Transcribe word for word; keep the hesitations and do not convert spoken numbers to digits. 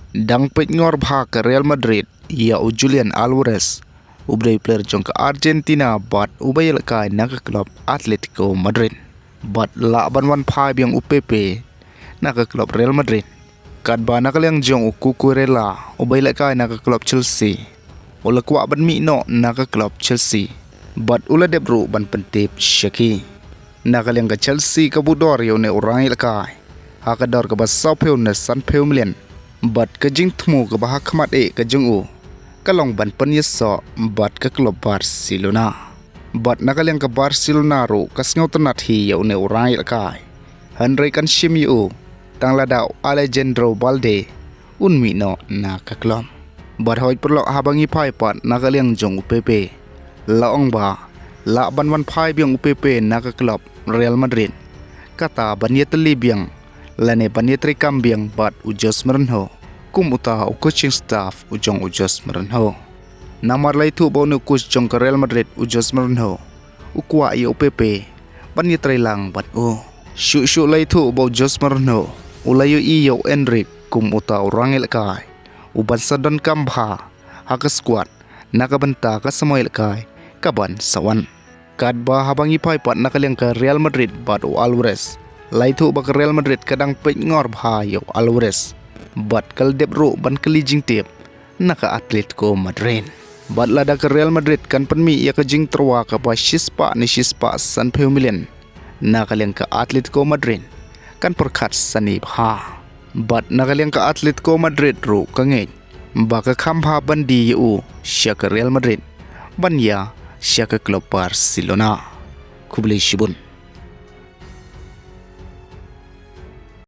Dang peit ngor bha ka Real Madrid ïa u Julian Alvarez, u ba dei player jong ka Argentina bad uba ïalehkai na ka club Atletico Madrid. Bad lah ban wan phai biang u Pepe na ka club Real Madrid. Katba na ka liang jong u Cucurella uba ïalehkai na ka club Chelsea, u la kwah ban mih noh na ka club Chelsea bad u la dep ruh ban pyntip sha ki. Na ka liang ka Chelsea ka buh dor ïa une u rangïalehkai ha ka dor kaba sawphew ne sanphew million. Bad ka jingthmu kaba ha khmat eh ka jong u ka long ban pynïasoh bad ka club Barcelona. Bad na ka liang ka Barcelona ruh ka sngewtynnat hi ïa une u rangïalehkai, hynrei kan shim ïa u tang lada u Alejandro Balde un mih noh na ka club. Bad hoi paralok, haba ngi phai pat na ka liang jong u Pepe, la ong ba lah ban wan phai biang u Pepe na ka club Real Madrid, kata ban ïatylli biang lane ban ïatreikam biang bad u Jose Mourinho kum uta u coaching staff u jong u Jose Mourinho. Namar la ïathuh ba une u coach jong ka Real Madrid, u Jose Mourinho, u kwah ïa u Pepe ban ïatreilang bad u. Shuh shuh la ïathuh ba u Jose Mourinho u la ïohi ïa u Enrique kum uta u rangïalehkai u ban sa donkam bha ha ka squad na ka bynta ka samoi ïalehkai ka ban sa wan. Katba haba ngi phai pat na ka liang ka Real Madrid bad u Alvarez, la ïathuh ba ka Real Madrid ka dang peit ngor bha ïa u Alvarez bad ka la dep ruh ban kylli jingtip na ka Atletico Madrid. Bad lada ka Real Madrid kan pynmih ïa ka jingtyrwa kaba shispah ne shispah sanphew million, na ka liang ka Atletico Madrid kan pyrkhat sani bha. Bad na ka liang ka Atletico Madrid ruh ka ngeit ba ka kham bha ban die ïa u sha ka Real Madrid ban ïa sha ka club Barcelona. Khublei shibun.